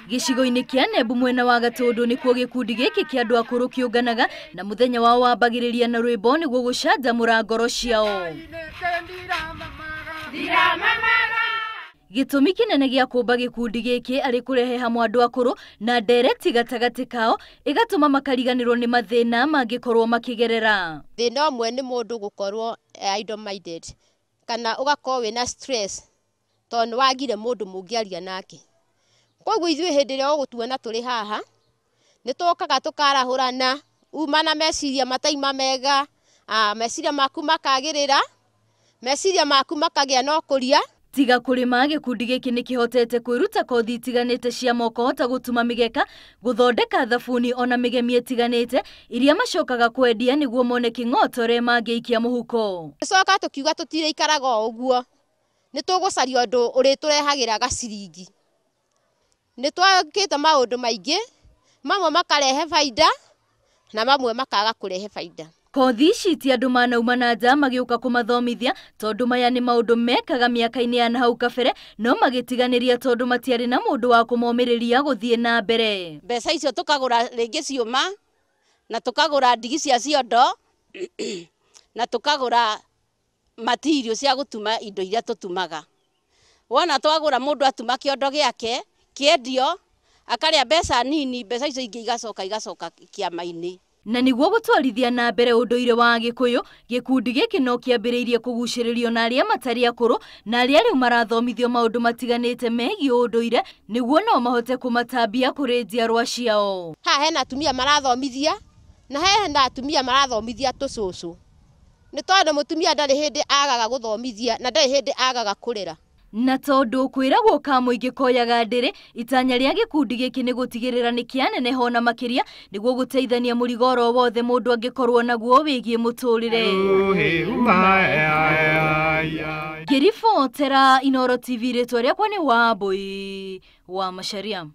Gĩcigo-inĩ kĩa Nembu mwena wa Gatũndũ nĩkuo gĩkundi gĩkĩ kĩa andũ akũrũ kĩũnganaga na mũthenya wao wambagĩrĩria na rwĩmbo nĩguo gũcanjamũra ngoro ciao. Gĩtũmi kĩnene gĩa kũmba gĩkundi gĩkĩ arĩ kũrehe hamwe andũ akũrũ na ndereti gatagatĩ kao ĩgatũma makariganĩrwo nĩ mathĩna mangĩkorwo makĩgerera. Thĩna ũmwe nĩ mũndũ gũkorwo idle minded kana ũgakorwo wĩna stress tondũ nĩ wagire mũndũ mũngĩaria nake. Koguo ithuĩ hĩndĩ ĩrĩa ũgũtuona tũrĩ haha nĩ tũkaga tũkarahũrana uma na meciria mataima mega, meciria maku makagĩrĩra, meciria maku makagĩa na ũkũria. Tiga kũrĩma gĩkundi gĩkĩ nĩ kĩhotete kwĩruta kothi itiganĩte cia moko ta gũtuma mĩgeka, gũthondeka thabuni ona mĩgemio ĩtiganĩte iria macokaga kwendia nĩguo mone kĩng'otore mangĩikia mũhuko. Tũcoka tũkiuga tũtirĩikaraga o ũguo, nĩ tũgũcaria ũndũ ũrĩtũrehagĩra gaciringi. Nĩ twakĩte maũndũ maingĩ, mamwe makarehe baida na mamwe makaga kũrehe baida. Kothi ici ti andũ manauma na nja magĩũka kũmathomithia tondũ maya nĩ maũndũ mekaga mĩaka-inĩ ya nahau kabere no magĩtiganĩria tondũ matiarĩ na mũndũ wa kũmomĩrĩria gũthiĩ na mbere. Mbeca icio tũkagũra rĩngĩ ciũma na tũkagũra ndigi cia ciondo na tũkagũra matirio cia gũtuma indo iria tũtumaga. Wona twagũra mũndũ atuma kĩondo gĩake kĩendio akarĩa mbeca nini, mbeca icio ingĩ igacoka kĩama-inĩ. Na nĩguo gũtwarithia na mbere ũndũire wa Gĩkũyũ, gĩkundi gĩkĩ no kĩambĩrĩirie kũgucĩrĩrio na arĩa matarĩ akũrũ na arĩa rĩu marathomithio maũndũ matiganĩte megiĩ ũndũire nĩguo nao mahote kũmatambia kũrĩ njiarwa ciao. Haha hena atumia marathomithia na hena atumia marathomithia tũcũcũ, nĩ tondũ mũtumia ndarĩ hĩndĩ agaga gũthomithia na ndarĩ hĩndĩ agaga kũrera. Na tondũ kwĩragwo ka mũingĩ koyaga ndĩrĩ, itanya rĩa gĩkundi gĩkĩ nĩ gũtigĩrĩra nĩ kĩaneneha ona makĩria nĩguo gũteithania mũrigo oro wothe mũndũ angĩkorwo naguo wĩgiĩ mũtũrĩre. Ngĩribotera Inooro TV, rĩtwa rĩakwa nĩ Wambui wa Macharia.